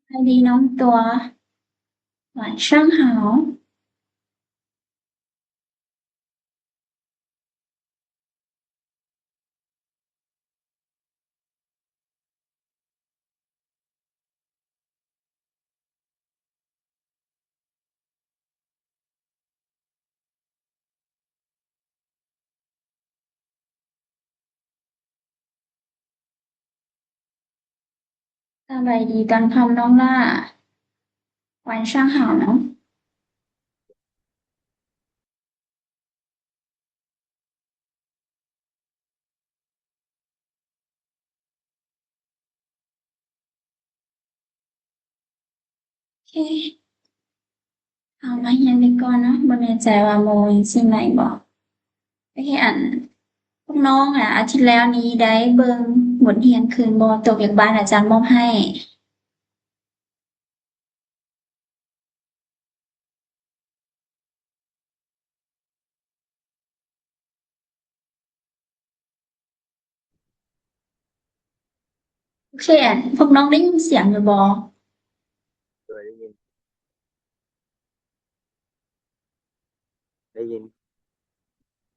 ສະບາຍດີນ້ອງຕົວະ 晚上好. ສະບາຍດີຕອນຄ່ຳນ້ອງຫຼ້າ 晚上好ເນາະ. ເຄ ເຮົາມາຮຽນໄປກ່ອນເນາະ ບໍ່ແນ່ໃຈວ່າໂມຍັງຊິໄດ້ບໍ່. ໂອເຄ ອັນ ພວກນ້ອງອະ ອາທິດແລ້ວນີ້ໄດ້ເບິ່ງບົດຮຽນຄືນບໍ່? ຕົວວຽກບ້ານອາຈານມອບໃຫ້. ໂອເຄ ອັນ ພວກນ້ອງໄດ້ຍິນສຽງຢູ່ບໍ່? ໂດຍ ໄດ້ຍິນ ໄດ້ຍິນ.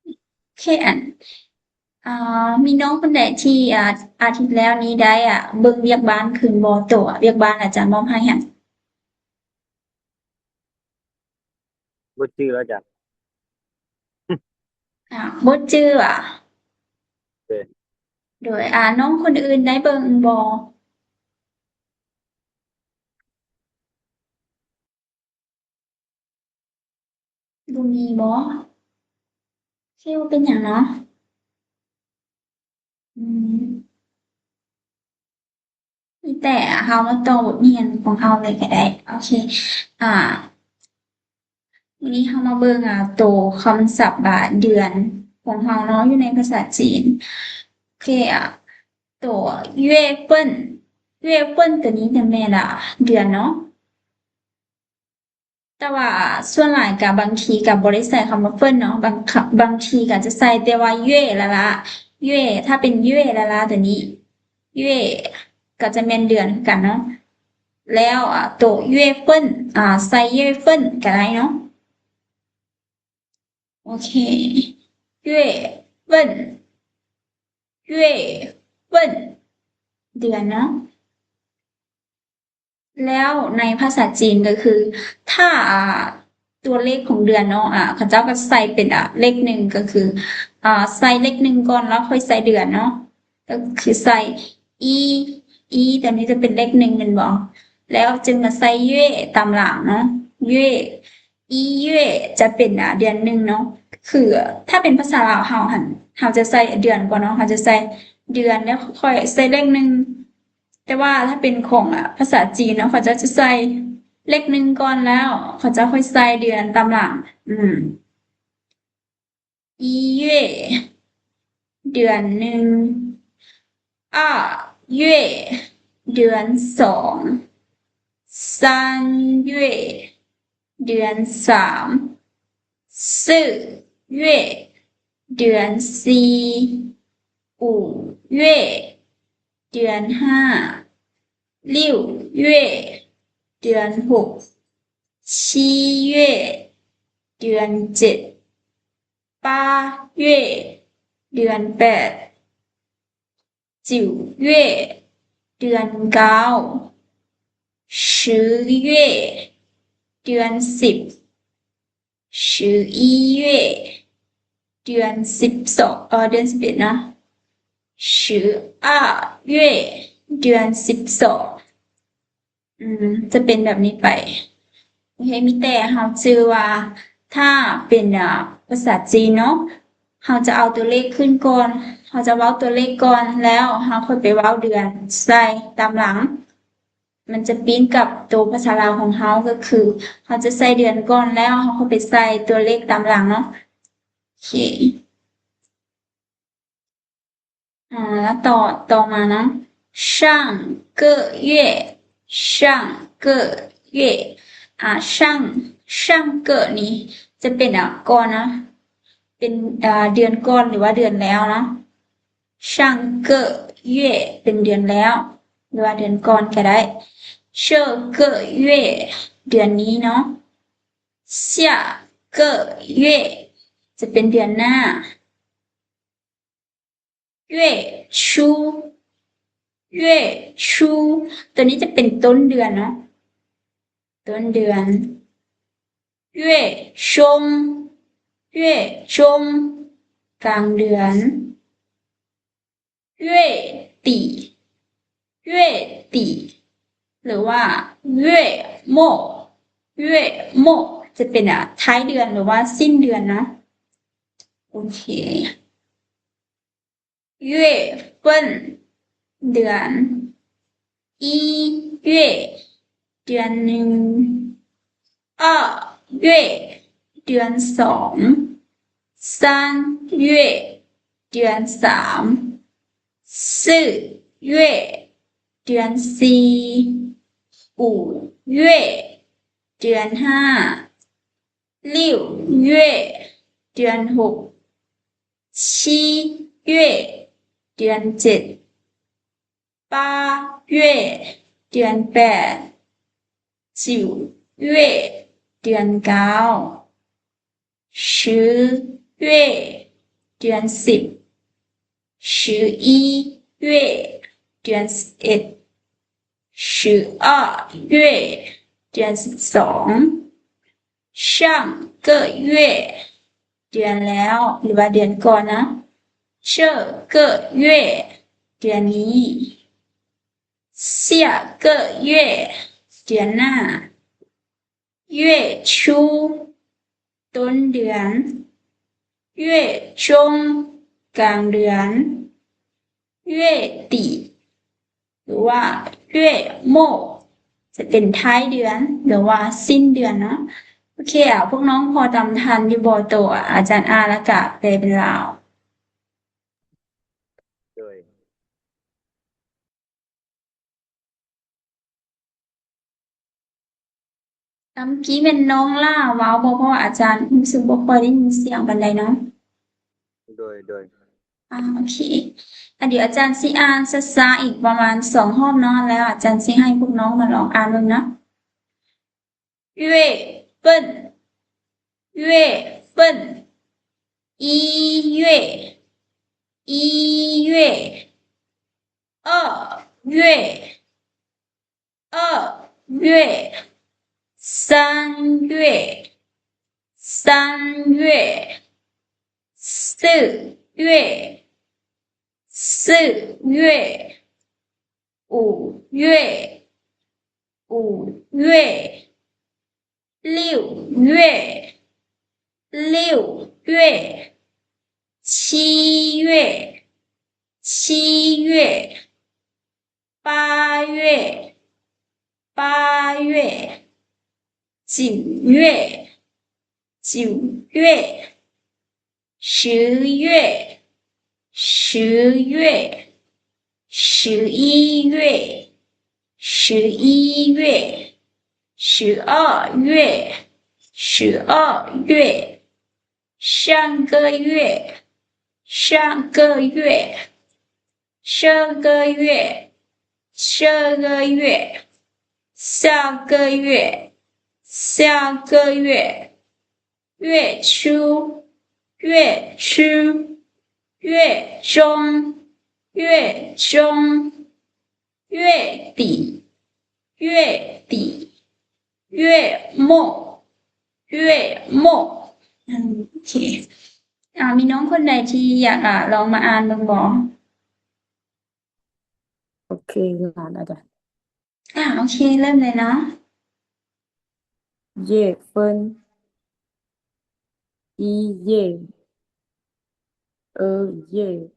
ໂອເຄ ອັນ ອ່າ ມີນ້ອງຄົນໃດທີ່ ອ່າ ອາທິດແລ້ວນີ້ໄດ້ ອ່າ ເບິ່ງວຽກບ້ານຄືນບໍ່? ຕົວວຽກບ້ານອາຈານມອບໃຫ້ຫັ້ນ. ບໍ່ຈື່ແລ້ວຈ້ະ. ອ່າ ບໍ່ຈື່ຫວາ? ໂດຍ ໂດຍ ອ່າ ນ້ອງຄົນອື່ນໄດ້ເບິ່ງບໍ່? ບໍ່ມີບໍ? ໂອເຄ ບໍ່ເປັນຫຍັງເນາະ. ອືມ ມີແຕ່ເຮົາມາຕໍ່ບົດຮຽນຂອງເຮົາເລີຍກໍໄດ້. ໂອເຄ ອ່າ ມື້ນີ້ເຮົາມາເບິ່ງ ອ່າ ໂຕຄຳສັບ ອ່າ ເດືອນຂອງເຮົາເນາະ ຢູ່ໃນພາສາຈີນ. ໂອເຄ ອ່າ ໂຕ 月份 月份 ໂຕນີ້ຈະແມ່ນ ອ່າ ເດືອນເນາະ. ແຕ່ວ່າສ່ວນຫຼາຍກະບາງທີກະບໍ່ໄດ້ໃສ່ຄຳວ່າ 份 ເນາະ ບາງ ບາງທີກະຈະໃສ່ແຕ່ວ່າ 月 ລະລະ 月 ຖ້າເປັນ 月 ລະລະ ໂຕນີ້ 月 ກະຈະແມ່ນເດືອນຄືກັນເນາະ. ແລ້ວ ອ່າ ໂຕ 月份 ອ່າ ໃສ່ 月份 ກະໄດ້ເນາະ. ໂອເຄ 月份 月份 ເດືອນເນາະ. ແລ້ວໃນພາສາຈີນກໍຄື ຖ້າ ອ່າ ຕົວເລກຂອງເດືອນເນາະ ອ່າ ເຂົາເຈົ້າກໍໃສ່ເປັນ ອ່າ ເລກໜຶ່ງ ກໍຄື ອ່າ ໃສ່ເລກໜຶ່ງກ່ອນ ແລ້ວຄ່ອຍໃສ່ເດືອນເນາະ ກໍຄືໃສ່ 一 一 ຕົວນີ້ຈະເປັນເລກໜຶ່ງແມ່ນບໍ່? ແລ້ວຈຶ່ງມາໃສ່ 月 ຕາມຫຼັງເນາະ 月 一月 ຈະເປັນ ອ່າ ເດືອນໜຶ່ງເນາະ. ຄືຖ້າເປັນພາສາລາວເຮົາຫັ້ນ ເຮົາຈະໃສ່ເດືອນກ່ອນເນາະ ເຮົາຈະໃສ່ເດືອນ ແລ້ວຄ່ອຍໃສ່ເລກໜຶ່ງ. ແຕ່ວ່າຖ້າເປັນຂອງ ອ່າ ພາສາຈີນເນາະ ເຂົາເຈົ້າຈະໃສ່ເລກໜຶ່ງກ່ອນ ແລ້ວເຂົາເຈົ້າຄ່ອຍໃສ່ເດືອນຕາມຫຼັງ. ອືມ 一月 ເດືອນໜຶ່ງ 二月 ເດືອນສອງ 三月 ເດືອນສາມ 四月 ເດືອນສີ່ 五月 ເດືອນຫ້າ 六月 ເດືອນຫົກ 七月 ເດືອນເຈັດ 八月 ເດືອນແປດ 九月 ເດືອນເກົ້າ 十月 ເດືອນສິບ 十一月 ເດືອນສິບສອງ ເອີ ເດືອນສິບເອັດເນາະ 十二月 ເດືອນສິບສອງ. ອືມ ຈະເປັນແບບນີ້ໄປ. ໂອເຄ ມີແຕ່ເຮົາຈື່ວ່າ ຖ້າເປັນ ອ່າ ພາສາຈີນເນາະ ເຮົາຈະເອົາຕົວເລກຂຶ້ນກ່ອນ ເຮົາຈະເວົ້າຕົວເລກກ່ອນ ແລ້ວເຮົາຄ່ອຍໄປເວົ້າເດືອນໃສ່ຕາມຫຼັງ. ມັນຈະປີ້ນກັບໂຕພາສາລາວຂອງເຮົາ ກໍຄືເຮົາຈະໃສ່ເດືອນກ່ອນ ແລ້ວເຮົາຄ່ອຍໄປໃສ່ຕົວເລກຕາມຫຼັງເນາະ. ໂອເຄ. ອ່າ ແລ້ວຕໍ່ ຕໍ່ມານະ 上个月 上个月 ອ່າ 上 上个 ນີ້ຈະເປັນ ອ່າ ກ່ອນນະ ເປັນ ອ່າ ເດືອນກ່ອນ ຫຼືວ່າເດືອນແລ້ວເນາະ. 上个月 ເປັນເດືອນແລ້ວ ຫຼືວ່າເດືອນກ່ອນກໍໄດ້.这个月 ເດືອນນີ້ເນາະ 下个月 ຈະເປັນເດືອນໜ້າ 月初 月初 ໂຕນີ້ຈະເປັນຕົ້ນເດືອນເນາະ ຕົ້ນເດືອນ 月中 月中 ກາງເດືອນ 月底 月底 ຫຼືວ່າ 月末 月末 ຈະເປັນ ອາ ທ້າຍເດືອນ ຫຼືວ່າສິ້ນເດືອນເນາະ ໂອເຄ 月份 ເດືອນ 一月 ເດືອນໜຶ່ງ 二月 ເດືອນສອງ 三月 ເດືອນສາມ 四月 ເດືອນສີ່ 五月 ເດືອນຫ້າ 六月 ເດືອນຫົກ 七月 ເດືອນເຈັດ 八月 ເດືອນແປດ 九月 ເດືອນເກົ້າ 十月 ເດືອນສິບ 十一月 ເດືອນສິບເອັດ 十二月 ເດືອນສິບສອງ 上个月 ເດືອນແລ້ວ ຫຼືວ່າເດືອນກ່ອນເນາະ 这个月 ເດືອນນີ້ 下个月 ເດືອນໜ້າ 月初 ຕົ້ນເດືອນ 月中 ກາງເດືອນ 月底 ຫຼືວ່າ 月末 ຈະເປັນທ້າຍເດືອນ ຫຼືວ່າສິ້ນເດືອນເນາະ ໂອເຄ ອາ ພວກນ້ອງພໍຕາມທັນຢູ່ບໍ່ ໂຕອາຈານອ່ານແລ້ວກະແປເປັນລາວ ໂດຍ ອາ ເມື່ອກີ້ແມ່ນນ້ອງຫຼ້າເວົ້າບໍ່? ເພາະວ່າອາຈານຮູ້ສຶກບໍ່ຄ່ອຍໄດ້ຍິນສຽງປານໃດເນາະ. ໂດຍ ໂດຍ. ອາ ໂອເຄ. ອາ ດຽວອາຈານຊິອ່ານຊ້າໆອີກປະມານສອງຮອບເນາະ, ແລ້ວອາຈານຊິໃຫ້ພວກນ້ອງມາລອງອ່ານເບິ່ງເນາະ. 月份 月份 一月 一月 二月 二月 三月 三月 四月 四月 五月 五月 六月 六月 七月 七月 八月 八月 九月 九月 十月 十月 十一月 十一月 十二月 十二月 上个月 上个月 这个月 这个月 下个月 下个月 月初 月初 月中 月中 月底 月底 月末 月末 ອືມ ໂອເຄ. ອາ ມີນ້ອງຄົນໃດທີ່ຢາກ ອາ ລອງມາອ່ານເບິ່ງບໍ່? ໂອເຄ ອາ ໂອເຄ ເລີ່ມເລີຍເນາະ. 月份 一月 二月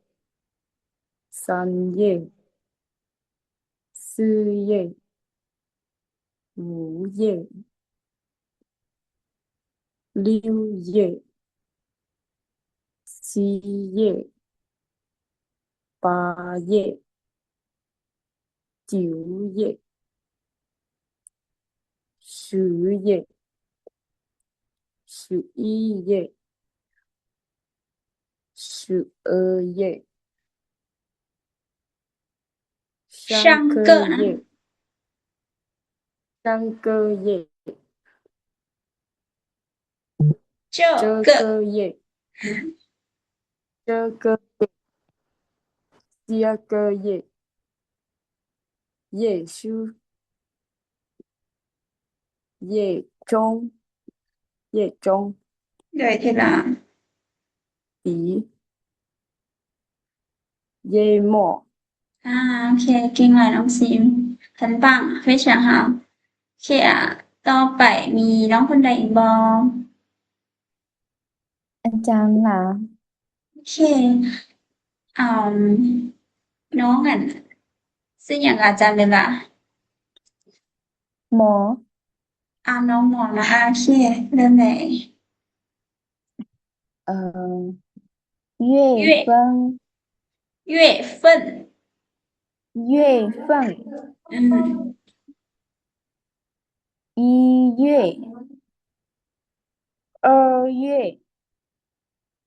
三月 四月 五月 六月 七月 八月 九月 十月 十一月 十二月 上个月 上个月三个月，这个，这个月，这个月，下个月，月初，月中，月中。对，对啦。底。 月末。 ອ່າ ໂອເຄ ເກັ່ງຫຼາຍນ້ອງຊີມ 很棒 非常好 ໂອເຄ ອ່າ ຕໍ່ໄປມີນ້ອງຄົນໃດອີກບໍ່? ອາຈານລະ ໂອເຄ ອາ ນ້ອງອັນ ຊື່ຫຍັງ ອາຈານເວລາ? ໝໍ ອາ ນ້ອງໝໍນະ ອາ ໂອເຄ ເລີ່ມໄດ້ ເອີ 月份 月份 月份 ອືມ 一月 二月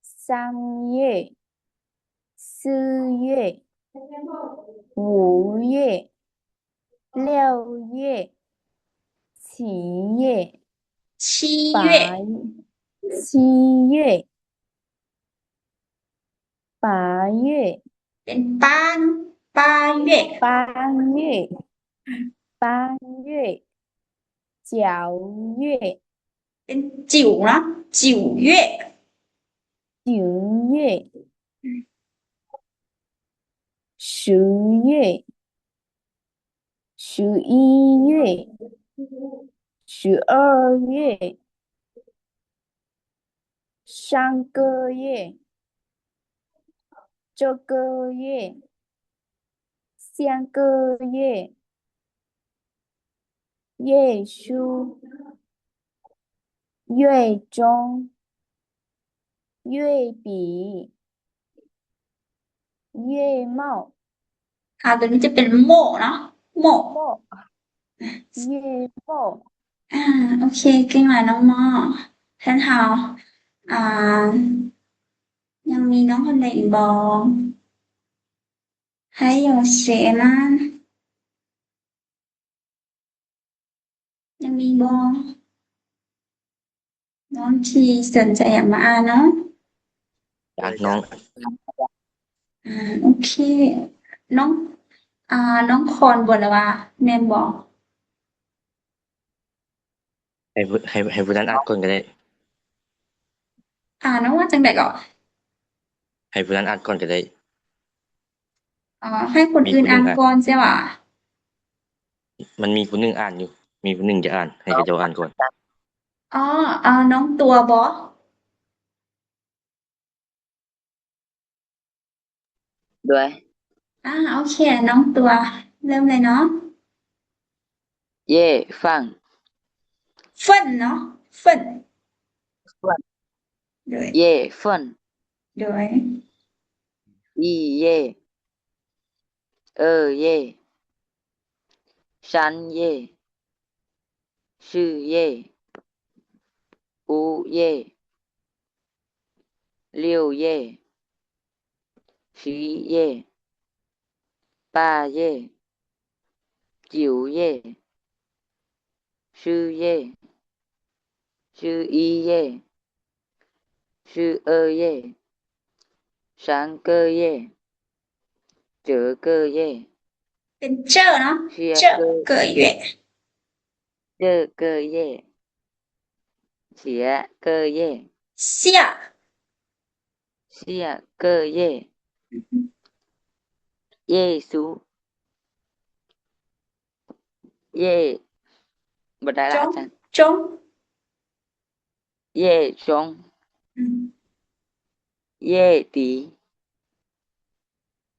三月 四月 五月 六月 七月 七月 八 七月 八月 ເປັນ 八 八月 八月 八月 九月 ເປັນ 九 ເນາະ 九月 九月 十月 十一月 十二月 三个月 这个月 下个月 月初 月中 月底 月末 ອ່າ ຕົວນີ້ຈະເປັນ โม ເນາະ โม โม 月末 ອ່າ ໂອເຄ ເກັ່ງຫຼາຍນ້ອງໝໍ ແທນເຮົາ ອ່າ ຍັງມີນ້ອງຄົນໃດອີກບໍ່? 还有谁吗? ຍັງມີບໍ່ ນ້ອງທີ່ສົນໃຈຢາກມາອ່ານເນາະ? ຢາກ ນ້ອງ ອ່າ ໂອເຄ ນ້ອງ ອ່າ ນ້ອງຄອນບໍ ຫຼືວ່າ ແມ່ນບໍ່? ໃຫ້ຜູ້ ໃຫ້ ໃຫ້ຜູ້ນັ້ນອ່ານກ່ອນກໍໄດ້ ອ່າ ນ້ອງວ່າຈັ່ງໃດກໍ? ໃຫ້ຜູ້ນັ້ນອ່ານກ່ອນກໍໄດ້ ເອີ ໃຫ້ຄົນອື່ນອ່ານກ່ອນໃຊ່ຫວາ? ມັນມີຜູ້ໜຶ່ງອ່ານຢູ່ ມີຜູ້ໜຶ່ງຈະອ່ານ ໃຫ້ເຂົາເຈົ້າອ່ານກ່ອນ ອໍ ເອີ ນ້ອງຕົວບໍ? ໂດຍ ອ່າ ໂອເຄ ນ້ອງຕົວ ເລີ່ມເລີຍເນາະ 月份 ເຟິນເນາະ ເຟິນ ໂດຍ 月份 ໂດຍ 一月 二月 三月 四月 五月 六月 七月 八月 九月 十月 十一月 十二月 三个月 九个月 ເປັນ เจ็ด ເນາະ 下个 เจ็ด 个月 这个月 下个月 下 下个月 月初 月 ບໍ່ໄດ້ລະ 中 อาจารย์ 中 月中 อืม 月底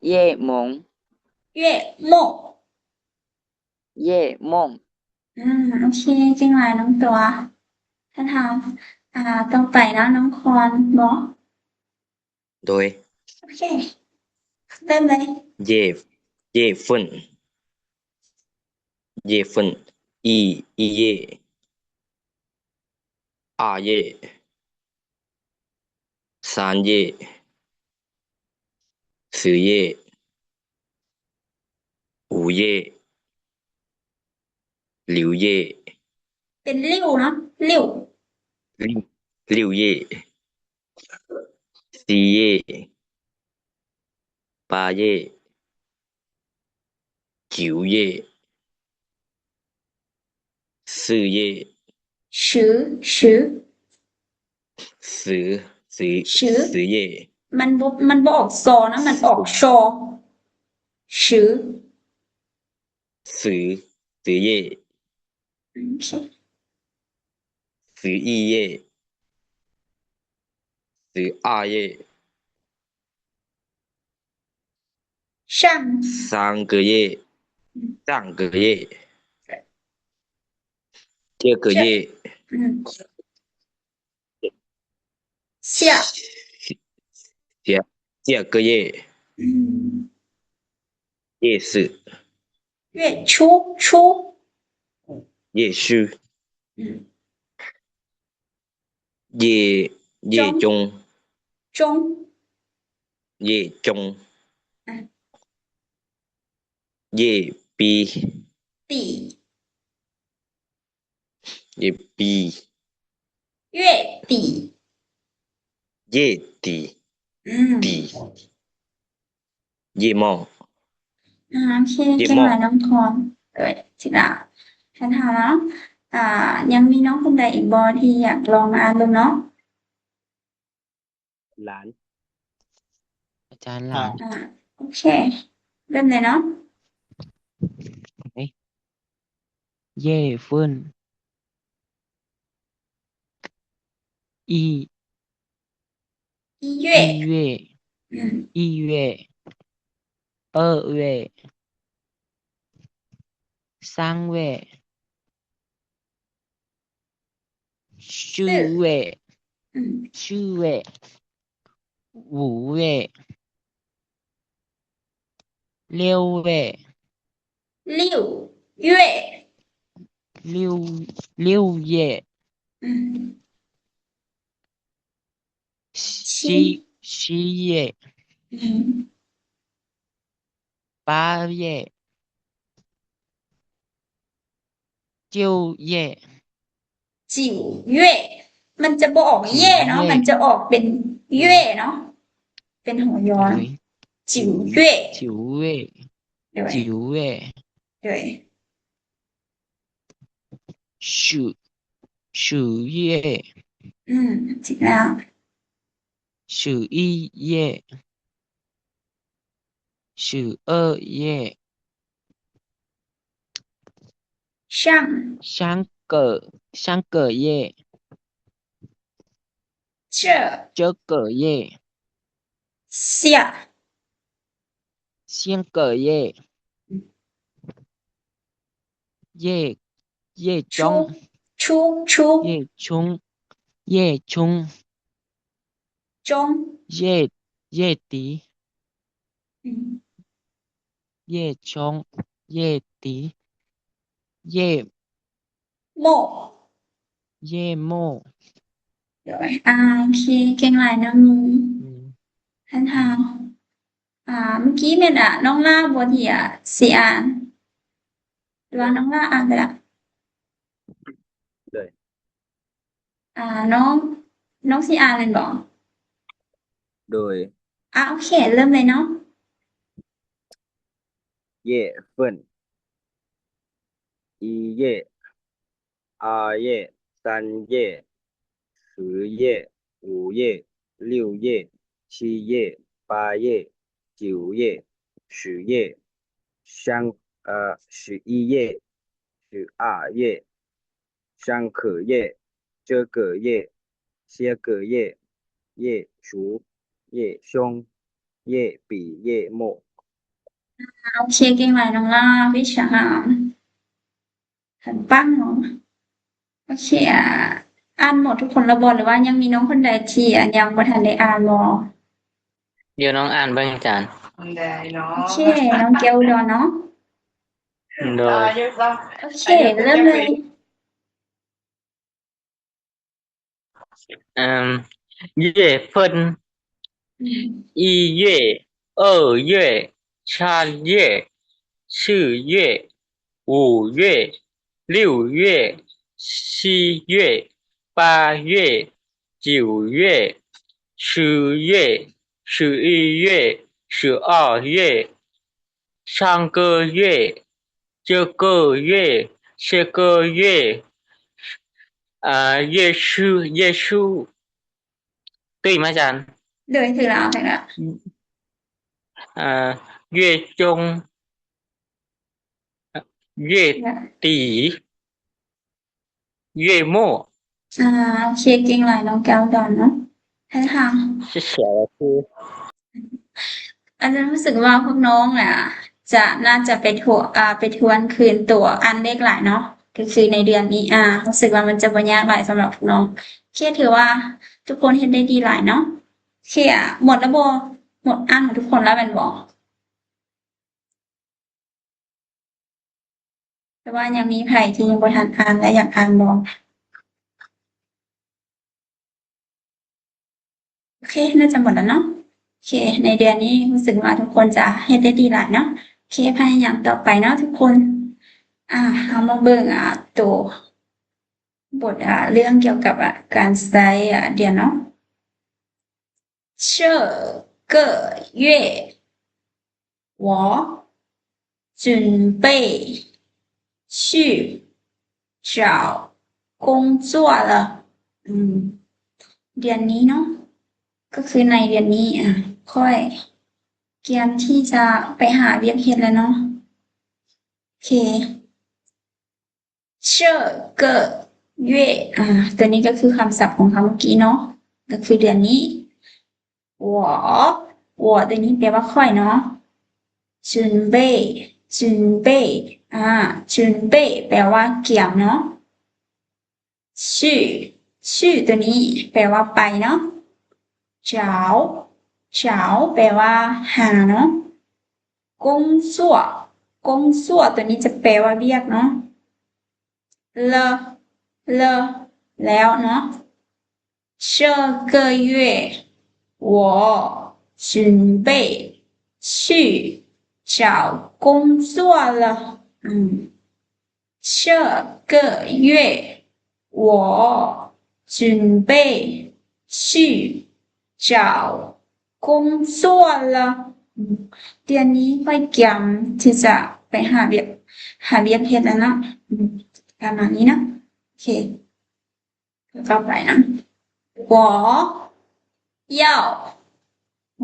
月末 月末 月末 ອືມ ໂອເຄ ເກັ່ງຫຼາຍນ້ອງຕົວ ທ່ານເຮົາ ອ່າ ຕໍ່ໄປເນາະ ນ້ອງຄອນບໍ? ໂດຍ ໂອເຄ ເລີ່ມເລີຍ 月 月份 月份 一 一月 二月 三月 四月 五月六月， ເປັນລິ້ວເນາະ ລິ້ວ 六，六月，七月，八月，九月，四月，十，十，十，十，十。十月。 ມັນບໍ່ ມັນບໍ່ອອກຊໍນະ ມັນອອກຊໍ 十。 十，十月。 ໂອເຄ 十一月，十二月。 三个月，三个月。 这个月， ອືມ 下，下，下个月。 ອືມ 月初，月初。 月初。 ອືມ 月，月中。 中。 月中。 ອາ 月底。 底。 月底。 月底。 月底。 ອືມ 底。 月末。 ອາ ໂອເຄ ເກັ່ງຫຼາຍນ້ອງທອນ ເອີຍ ຊິລາ ທ່ານເຮົາເນາະ ອາ ຍັງມີນ້ອງຄົນໃດອີກບໍ່ທີ່ຢາກລອງມາອ່ານເບິ່ງເນາະ? ຫຼານ ອາຈານຫຼານ ອາ ໂອເຄ ເລີ່ມໄດ້ເນາະ 月份。 一，一月。一月。 ອືມ 一月。二月。三月。四月。 ອືມ 四月。 五月。六月。 六月。 六，六月。 ອືມ 七，七月。 ອືມ 八月。 九月。 九月 ມັນຈະບໍ່ອອກເຢເນາະ 九月 ມັນຈະອອກເປັນເຢເນາະ ເປັນຫໍຢໍ 九月 九月 ໂດຍ 九月。 ໂດຍ 十，十月。 ອືມ ຖືກແລ້ວ 十一月。 十二月。 上，上个，上个月。这，这个月。下，下个月。月，月中。初，初，初。月中，月中。 中。 月，月底。 ອືມ 月中，月底。 月末。 月末。 ໂດຍ ອາ ໂອເຄ ເກັ່ງຫຼາຍເນາະ ມີ ອືມ ທ່ານເຮົາ ອາ ເມື່ອກີ້ແມ່ນ ອາ ນ້ອງຫຼ້າບໍ່ທີ່ ອາ ຊິອ່ານ ຫຼືວ່ານ້ອງຫຼ້າອ່ານໄປລະ? ໂດຍ ອາ ນ້ອງ ນ້ອງຊິອ່ານແມ່ນບໍ່? ໂດຍ ອາ ໂອເຄ ເລີ່ມເລີຍເນາະ 月份。 一月。 二月、三月、四月、五月、六月、七月、八月、九月、十月、上，呃，十一月、十二月、上个月、这个月、下个月、月初、月中、月底、月末。 ໂອເຄ ເກັ່ງຫຼາຍນ້ອງຫຼ້າ ວິຊາງາມ ເປັນປັງເນາະ ໂອເຄ ອ່າ ອ່ານໝົດທຸກຄົນແລ້ວບໍ່ ຫຼືວ່າຍັງມີນ້ອງຄົນໃດທີ່ ອ່າ ຍັງບໍ່ທັນໄດ້ອ່ານບໍ່? ດຽວນ້ອງອ່ານເບິ່ງອາຈານ ໂອເຄ ນ້ອງແກ້ວອຸດອນເນາະ ໂດຍ ໂອເຄ ເລີ່ມເລີຍ ເອີມ 月份 ອືມ 一月、二月、三月、四月、五月、六月、七月、八月、九月、十月、十一月、十二月、上个月、这个月、下个月、啊，月初、月初。 对吗 อาจารย์? ໂດຍ ຖືກແລ້ວ ຖືກແລ້ວ. 呃，月中、月底、月末。 ອ່າ ໂອເຄ ເກັ່ງຫຼາຍນ້ອງແກ້ວດອນເນາະ. ໃຫ້ທາງ 谢谢老师. ອາຈານຮູ້ສຶກວ່າພວກນ້ອງນະ ຈະ ໜ້າຈະໄປທວນ ອ່າ ໄປທວນຄືນໂຕອ່ານເລກຫຼາຍເນາະ ກໍຄືໃນເດືອນນີ້ ອ່າ ຮູ້ສຶກວ່າມັນຈະບໍ່ຍາກຫຼາຍສຳລັບພວກນ້ອງ. ໂອເຄ ຖືວ່າທຸກຄົນເຮັດໄດ້ດີຫຼາຍເນາະ. ໂອເຄ ໝົດແລ້ວບໍ່? ໝົດອ່ານຂອງທຸກຄົນແລ້ວແມ່ນບໍ່? ແຕ່ວ່າຍັງມີໃຜທີ່ຍັງບໍ່ທັນອ່ານ ແລະ ຢາກອ່ານບໍ່? ໂອເຄ ໜ້າຈະໝົດແລ້ວເນາະ. ໂອເຄ ໃນເດືອນນີ້ຮູ້ສຶກວ່າທຸກຄົນຈະເຮັດໄດ້ດີຫຼາຍເນາະ. ໂອເຄ ພະຍາຍາມຕໍ່ໄປເນາະທຸກຄົນ. ອ່າ ເຮົາມາເບິ່ງ ອ່າ ໂຕບົດ ອ່າ ເລື່ອງກ່ຽວກັບ ອ່າ ການໃຊ້ ອ່າ ເດືອນເນາະ. 这个月 我准备去找工作了. ອືມ ເດືອນນີ້ເນາະ ກໍຄືໃນເດືອນນີ້ ອ່າ ຂ້ອຍກຽມທີ່ຈະໄປຫາວຽກເຮັດແລ້ວເນາະ. ໂອເຄ 这个月 ອ່າ ຕົວນີ້ກໍຄືຄຳສັບຂອງເຮົາເມື່ອກີ້ເນາະ ກໍຄືເດືອນນີ້. 我 我 ຕົວນີ້ແປວ່າຂ້ອຍເນາະ. 准备 准备 ອ່າ 准备 ແປວ່າກຽມເນາະ. 去 去 ຕົວນີ້ແປວ່າໄປເນາະ. 找 找 ແປວ່າຫາເນາະ. 工作 工作 ຕົວນີ້ຈະແປວ່າວຽກເນາະ. 了 了 ແລ້ວເນາະ. 这个月我准备去找工作了. ອືມ 这个月我准备去找工作了. ອືມ ເດືອນນີ້ຂ້ອຍກຽມທີ່ຈະໄປຫາວຽກ ຫາວຽກເຮັດແລ້ວເນາະ. ອືມ ປະມານນີ້ເນາະ. ໂອເຄ ຕໍ່ໄປນະ. 我要回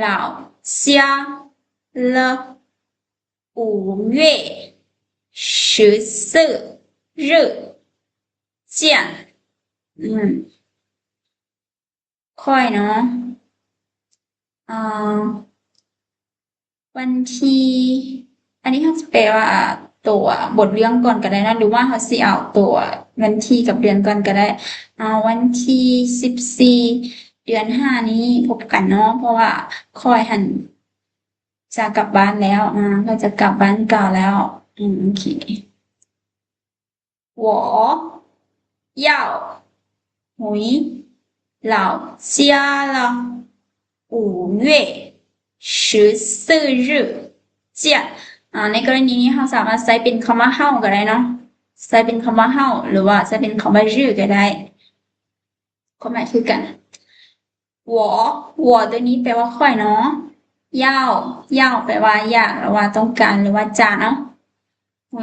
老家了. 五月十四日见. ອືມ ຂ້ອຍເນາະ ອ່າ ວັນທີ ອັນນີ້ເຮົາຊິແປວ່າ ໂຕບົດເລື່ອງກ່ອນກໍໄດ້ເນາະ ຫຼືວ່າເຮົາຊິເອົາໂຕວັນທີກັບເດືອນກ່ອນກໍໄດ້. ອ່າ ວັນທີສິບສີ່ ເດືອນຫ້ານີ້ພົບກັນເນາະ ເພາະວ່າຂ້ອຍຫັ້ນຈະກັບບ້ານແລ້ວ ອ່າ ຂ້ອຍຈະກັບບ້ານເກົ່າແລ້ວ. ອືມ ໂອເຄ. 我要回老家了。五月十四日见. ອ່າ ໃນກໍລະນີນີ້ເຮົາສາມາດໃຊ້ເປັນຄຳວ່າເຮົາກໍໄດ້ເນາະ ໃຊ້ເປັນຄຳວ່າເຮົາ ຫຼືວ່າໃຊ້ເປັນຄຳວ່າ 日 ກໍໄດ້ ຄວາມໝາຍຄືກັນ. 我 我 ຕົວນີ້ແປວ່າຂ້ອຍເນາະ. 要 要 ແປວ່າຢາກ ຫຼືວ່າຕ້ອງການ ຫຼືວ່າຈະເນາະ. 回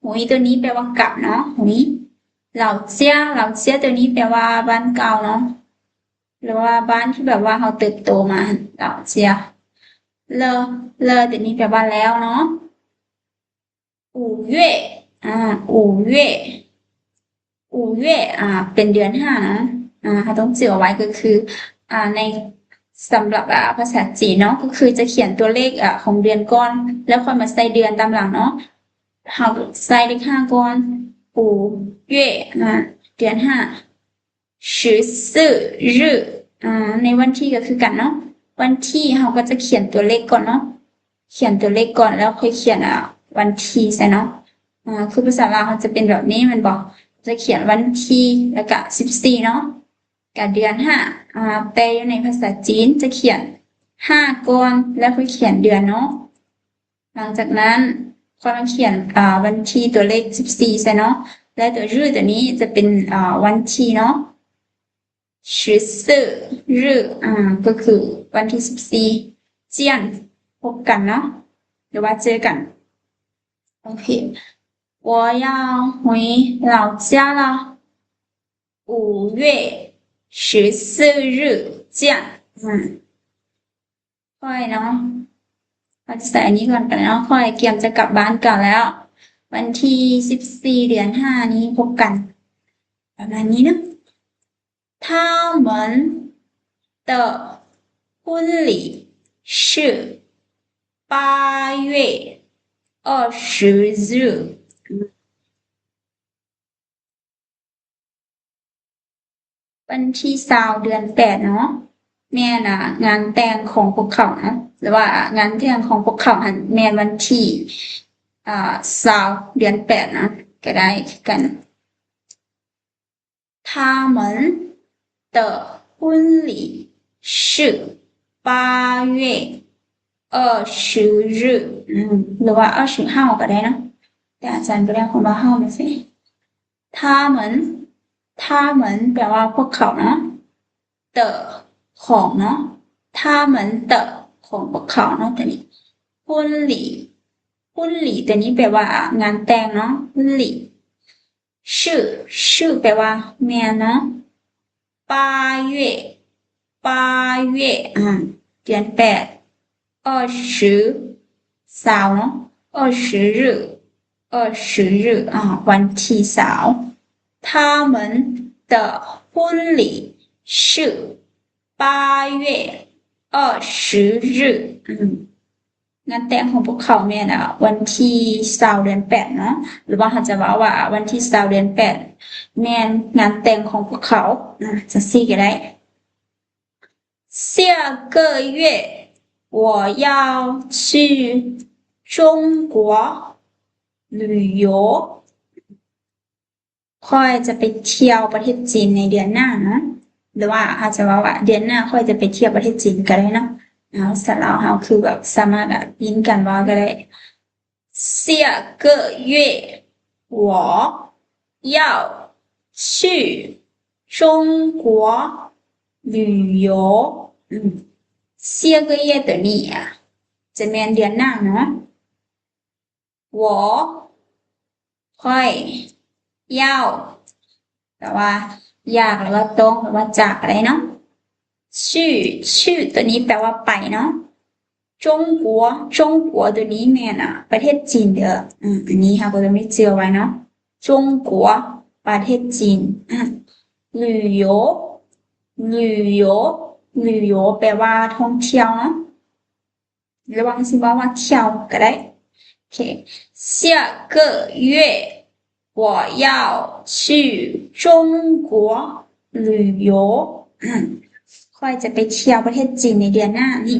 回 ຕົວນີ້ແປວ່າກັບເນາະ 回. 老家 老家 ຕົວນີ້ແປວ່າບ້ານເກົ່າເນາະ ຫຼືວ່າບ້ານທີ່ແບບວ່າເຮົາເຕີບໂຕມາ 老家. 了 了 ຕົວນີ້ແປວ່າແລ້ວເນາະ. 五月 ອ່າ 五月 五月 ອ່າ ເປັນເດືອນຫ້ານະ ອ່າ ເຮົາຕ້ອງຈື່ເອົາໄວ້ ກໍຄື ອ່າ ໃນ ສຳລັບ ອ່າ ພາສາຈີນເນາະ ກໍຄືຈະຂຽນຕົວເລກ ອ່າ ຂອງເດືອນກ່ອນ ແລ້ວຄ່ອຍມາໃສ່ເດືອນຕາມຫຼັງເນາະ. ເຮົາໃສ່ເລກຫ້າກ່ອນ 五月 ອ່າ ເດືອນຫ້າ. 十四日 ອ່າ ໃນວັນທີກໍຄືກັນເນາະ ວັນທີເຮົາກໍຈະຂຽນຕົວເລກກ່ອນເນາະ ຂຽນຕົວເລກກ່ອນ ແລ້ວຄ່ອຍຂຽນ ອ່າ ວັນທີໃສ່ເນາະ. ອ່າ ຄືພາສາລາວເຮົາຈະເປັນແບບນີ້ແມ່ນບໍ່ ຈະຂຽນວັນທີ ແລ້ວກະສິບສີ່ເນາະ ກະເດືອນຫ້າ. ອ່າ ແຕ່ຢູ່ໃນພາສາຈີນຈະຂຽນຫ້າກ່ອນ ແລ້ວຄ່ອຍຂຽນເດືອນເນາະ. ຫຼັງຈາກນັ້ນ ຂ້ອຍມາຂຽນ ອ່າ ວັນທີຕົວເລກສິບສີ່ໃສ່ເນາະ ແລະ ຕົວ 日 ຕົວນີ້ຈະເປັນ ອ່າ ວັນທີເນາະ 十四日 ອ່າ ກໍຄືວັນທີສິບສີ່ 见 ພົບກັນເນາະ ຫຼືວ່າ เจอกัน ໂອເຄ 我要回老家了 五月十四日见 ອືມ ຂ້ອຍເນາະ ຂ້ອຍຈະໃສ່ອັນນີ້ກ່ອນກໍໄດ້ເນາະ ຂ້ອຍກຽມຈະກັບບ້ານເກົ່າແລ້ວ ວັນທີສິບສີ່ ເດືອນຫ້ານີ້ພົບກັນ ປະມານນີ້ເນາະ 他们的婚礼是八月二十日 ວັນທີຊາວ ເດືອນແປດເນາະ ແມ່ນ ອ່າ ງານແຕ່ງຂອງພວກເຂົາເນາະ ຫຼືວ່າງານແຕ່ງຂອງພວກເຂົາຫັ້ນແມ່ນວັນທີ ອ່າ ຊາວ ເດືອນແປດນະ ກໍໄດ້ຄືກັນ 他们的婚礼是八月二十日 ອືມ ຫຼືວ່າ 二十号 ກໍໄດ້ເນາະ ແຕ່ອາຈານບໍ່ໄດ້ຄວາມວ່າ 号 ມາໃສ່ 他们 他们 ແປວ່າພວກເຂົາເນາະ 的 ຂອງເນາະ 他们的 ຂອງພວກເຂົາເນາະ ຕົວນີ້ 婚礼 婚礼 ຕົວນີ້ແປວ່າງານແຕ່ງເນາະ 婚礼 是 是 ແປວ່າແມ່ນເນາະ 八月 八月 ອ່າ ເດືອນແປດ 二十 ຊາວເນາະ 二十日 二十日 ອ່າ ວັນທີຊາວ 他们的婚礼是八月二十日 ອືມ ງານແຕ່ງຂອງພວກເຂົາແມ່ນ ອ່າ ວັນທີຊາວ ເດືອນແປດເນາະ ຫຼືວ່າເຮົາຈະເວົ້າວ່າວັນທີຊາວ ເດືອນແປດ ແມ່ນງານແຕ່ງຂອງພວກເຂົາ ອ່າ ຈັ່ງຊີ້ກໍໄດ້ 下个月我要去中国旅游 ຂ້ອຍຈະໄປທ່ຽວປະເທດຈີນໃນເດືອນໜ້າເນາະ ຫຼືວ່າເຮົາຈະເວົ້າວ່າເດືອນໜ້າຂ້ອຍຈະໄປທ່ຽວປະເທດຈີນກໍໄດ້ເນາະ ເອົາ ສາລາວເຮົາຄືແບບສາມາດ ອ່າ ປິ່ນກັນເວົ້າກໍໄດ້ 下个月我要去中国旅游 ອືມ 下个月 ຕົວນີ້ ອ່າ ຈະແມ່ນເດືອນໜ້າເນາະ 我 ຂ້ອຍ 要 ແປວ່າຢາກ ຫຼືວ່າຕ້ອງ ຫຼືວ່າຈະກໍໄດ້ເນາະ 去 去 ຕົວນີ້ແປວ່າໄປເນາະ 中国 中国 ຕົວນີ້ແມ່ນ ອ່າ ປະເທດຈີນເດີ້ ອືມ ອັນນີ້ເຮົາກໍຕ້ອງໄດ້ຈື່ໄວ້ເນາະ 中国 ປະເທດຈີນ ອືມ 旅游 旅游 旅游 ແປວ່າທ່ອງທ່ຽວເນາະ ຫຼືວ່າຊິເວົ້າວ່າທ່ຽວກໍໄດ້ ໂອເຄ 下个月我要去中国旅游 ອືມ ຂ້ອຍຈະໄປທ່ຽວປະເທດຈີນໃນເດືອນໜ້ານີ້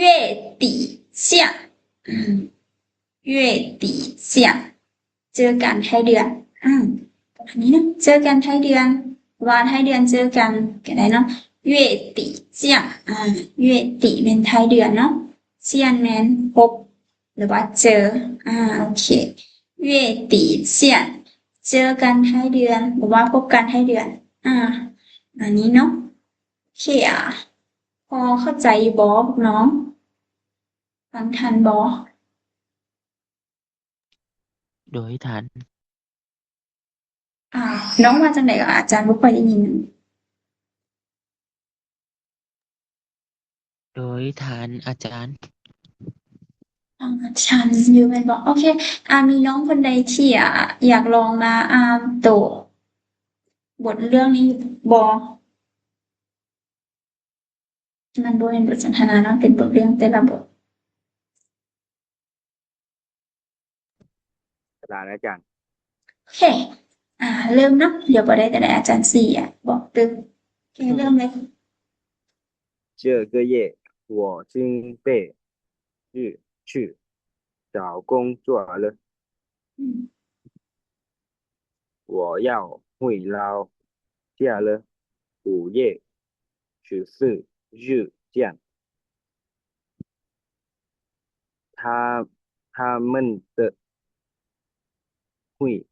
月底见 ອືມ 月底见 ເຈີກັນທ້າຍເດືອນ ອືມ ປະມານນີ້ເນາະ ເຈີກັນທ້າຍເດືອນ ວ່າທ້າຍເດືອນເຈີກັນກໍໄດ້ເນາະ 月底见 ອ່າ 月底 ແມ່ນທ້າຍເດືອນເນາະ 见 ແມ່ນພົບ ຫຼືວ່າເຈີ ອ່າ ໂອເຄ 月底见 ເຈີກັນທ້າຍເດືອນ ຫຼືວ່າພົບກັນທ້າຍເດືອນ ອ່າ ອັນນີ້ເນາະ ໂອເຄ ອ່າ ພໍເຂົ້າໃຈຢູ່ບໍ່ພວກນ້ອງ? ຟັງທັນບໍ່? ໂດຍທ່ານ ອ່າ ນ້ອງວ່າຈັ່ງໃດ? ອາຈານບໍ່ຄ່ອຍໄດ້ຍິນ. ໂດຍທ່ານອາຈານ ອ່າ ທັນຢູ່ແມ່ນບໍ່? ໂອເຄ ອ່າ ມີນ້ອງຄົນໃດທີ່ ອ່າ ຢາກລອງມາອ່ານໂຕບົດເລື່ອງນີ້ບໍ່? ມັນບໍ່ແມ່ນບົດສົນທະນາເນາະ ເປັນບົດເລື່ອງແຕ່ລະບົດ. ກະດານອາຈານ. ໂອເຄ ອ່າ ເລີ່ມເນາະ ດຽວບໍ່ໄດ້ກະດານອາຈານຊິ ອ່າ ບອກຕື່ມ. ໂອເຄ ເລີ່ມເລີຍ. 这个月我已经被日去找工作了。 我要回老家了，五月十四日见。他他们的会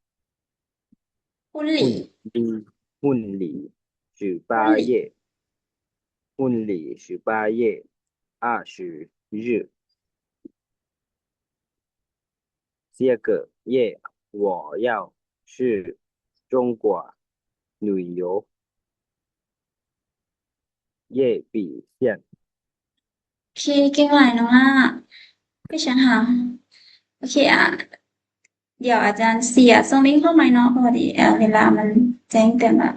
婚礼，婚礼，婚礼十八月，婚礼十八月二十日。这个月我要去中国旅游。 月比现。 โอเค ເກັ່ງຫຼາຍນ້ອງຫຼ້າ ຄືຈັ່ງຫາ ໂອເຄ ອ່າ ດຽວອາຈານຊິສົ່ງລິ້ງເຂົ້າໃໝ່ເນາະ ເພາະວ່າເວລາມັນແຈ້ງເຕືອນວ່າ